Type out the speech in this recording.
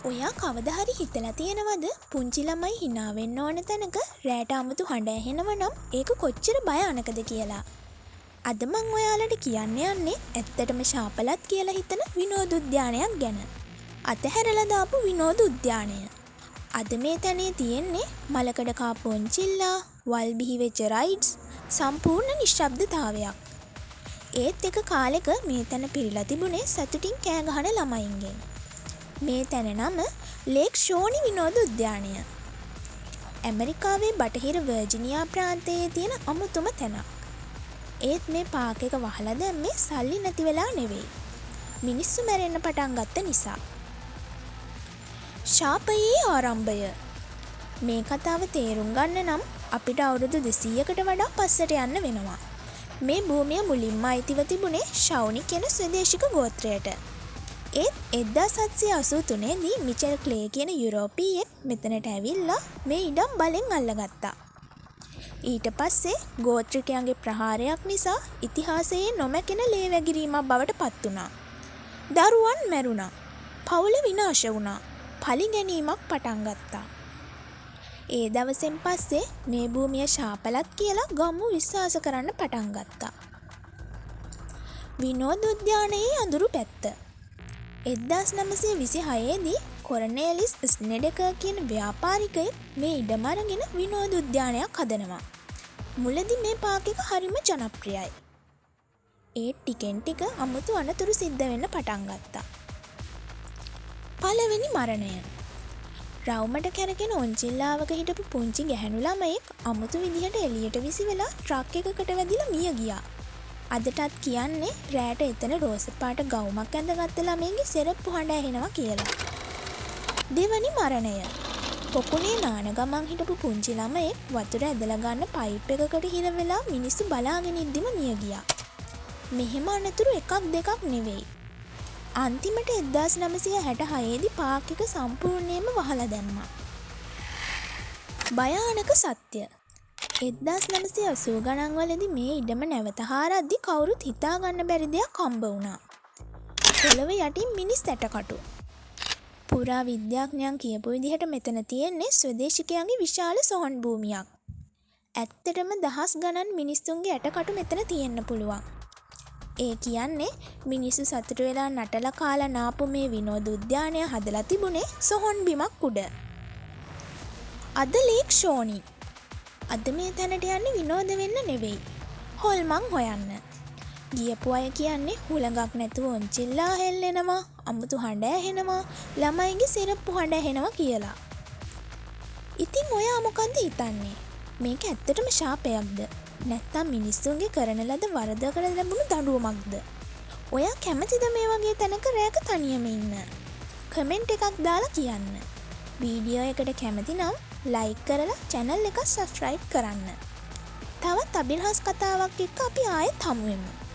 ඔයා කවදා හරි හිතලා තියෙනවද පුංචි ළමයි හිනා වෙන්න ඕන තැනක රෑට අමුතු හඬ ඇහෙනව නම් ඒක කොච්චර භයානකද කියලා? අද මං ඔයාලට කියන්න යන්නේ ඇත්තටම ශාපලත් කියලා හිතන විනෝද උද්‍යානයක් ගැන. අතහැරලා දාපු විනෝද උද්‍යානය. අද මේ තැනේ තියෙන්නේ මලකඩ කාපු ඔන්චිල්ලා, වල් බිහි වෙච්ච රයිඩ්ස්, සම්පූර්ණ නිශ්ශබ්දතාවයක්. ඒත් එක කාලෙක මේ තැන පිරිලා තිබුණේ සතුටින් කෑ ගහන ළමයින්ගෙන්. මේ තැන නම ලේක් ෂෝනි විනෝද උද්‍යානය. ඇමරිකාවේ බටහිර වර්ජිනියා ප්‍රාන්තයේ තියෙන අමුතුම තැනක්. ඒත් මේ පාක් එක වහලා දැම්මේ සල්ලි නැති වෙලා නෙවෙයි. මිනිස්සු මැරෙන්න පටන් ගත්ත නිසා. ශාපයේ ආරම්භය. මේ කතාව තේරුම් ගන්න නම් අපිට අවුරුදු 200කට වඩා පස්සට යන්න වෙනවා. මේ භූමිය මුලින්ම අයිතිව තිබුණේ ෂවුනි කියන ස්වදේශික ගෝත්‍රයට. ඒත් 1783 දී මිචෙල් ක්ලේ කියන යුරෝපීයෙක් මෙතනට ඇවිල්ලා මේ ඉඩම් බලෙන් අල්ලගත්තා. ඊට පස්සේ ගෝත්‍රිකයන්ගේ ප්‍රහාරයක් නිසා ඉතිහාසයේ නොමැකෙන ලේ වැගිරීමක් බවට පත් වුණා. දරුවන් මැරුණා. පවුල විනාශ වුණා. පලිගැනීමක් පටන් ගත්තා. ඒ දවසෙන් පස්සේ මේ භූමිය ශාපලත් කියලා ගම්මු විශ්වාස කරන්න පටන් ගත්තා. විනෝද උද්‍යානයේ අඳුරු පැත්ත. 1926 දී කොරනේලිස් ස්නෙඩකර් කියන ව්‍යාපාරිකයෙක් මේ ඉඩම අරගෙන විනෝද උද්‍යානයක් හදනවා. මුලදි මේ පාක් එක හරිම ජනප්‍රියයි. ඒත් ටිකෙන් ටික අමුතු අනතුරු සිද්ධ වෙන්න පටන් ගත්තා. පළවෙනි මරණය. රවුමට කැරකෙන ඔන්චිල්ලාවක හිටපු පුංචි ගැහැණු ළමයෙක් අමුතු විදිහට එළියට විසි වෙලා ට්‍රක් එකකට වැදිලා මිය ගියා. අදටත් කියන්නේ රෑට එතන රෝස පාට ගවුමක් ඇඳගත්ත ළමයින්ගේ සෙරප්පු හඬ ඇහෙනවා කියලා. දෙවනි මරණය. පොකුණේ නාන ගමන් හිටපු පුංචි ළමයෙක් වතුර ඇදලා ගන්න පයිප් එකකට හිර වෙලා මිනිස්සු බලාගෙන ඉද්දිම මිය ගියා. මෙහෙම අනතුරු එකක් දෙකක් නෙවෙයි. අන්තිමට 1966 දී පාක් එක සම්පූර්ණයෙන්ම වහලා දැම්මා. භයානක සත්‍ය. 1980 ගණන් වලදී මේ ඉඩම නැවත හාරද්දි කවුරුත් හිතා ගන්න බැරි දෙයක් හම්බ වුණා. පොළොව යටින් මිනිස් ඇටකටු. පුරා විද්‍යාඥයන් කියපු විදිහට මෙතන තියෙන්නේ ස්වදේශිකයන්ගේ විශාල සොහොන් භූමියක්. ඇත්තටම දහස් ගණන් මිනිස්සුන්ගේ ඇටකටු මෙතන තියෙන්න පුළුවන්. ඒ කියන්නේ මිනිස්සු සතුටු වෙලා නටලා කාලා නාපු මේ විනෝද උද්‍යානය හදලා තිබුණේ සොහොන් බිමක් උඩ. අද ලේක් ෂෝනි. අද මේ තැනට යන්නේ විනෝද වෙන්න නෙවෙයි, හොල්මන් හොයන්න. ගියපු අය කියන්නේ හුළඟක් නැතුව ඔන්චිල්ලා හෙල්ලෙනවා, අමුතු හඬ ඇහෙනවා, ළමයින්ගේ සෙරප්පු හඬ ඇහෙනවා කියලා. ඉතින් ඔයා මොකද්ද හිතන්නේ? මේක ඇත්තටම ශාපයක්ද? නැත්නම් මිනිස්සුන්ගේ කරන ලද වරදකට ලැබුණු දඬුවමක්ද? ඔයා කැමතිද මේ වගේ තැනක රෑක තනියම ඉන්න? කමෙන්ට් එකක් දාලා කියන්න. වීඩියෝ එකට කැමති නම් ලයික් කරලා චැනල් එක සබ්ස්ක්‍රයිබ් කරන්න. තවත් අභිරහස් කතාවක් එක්ක අපි ආයෙත් හමු වෙමු.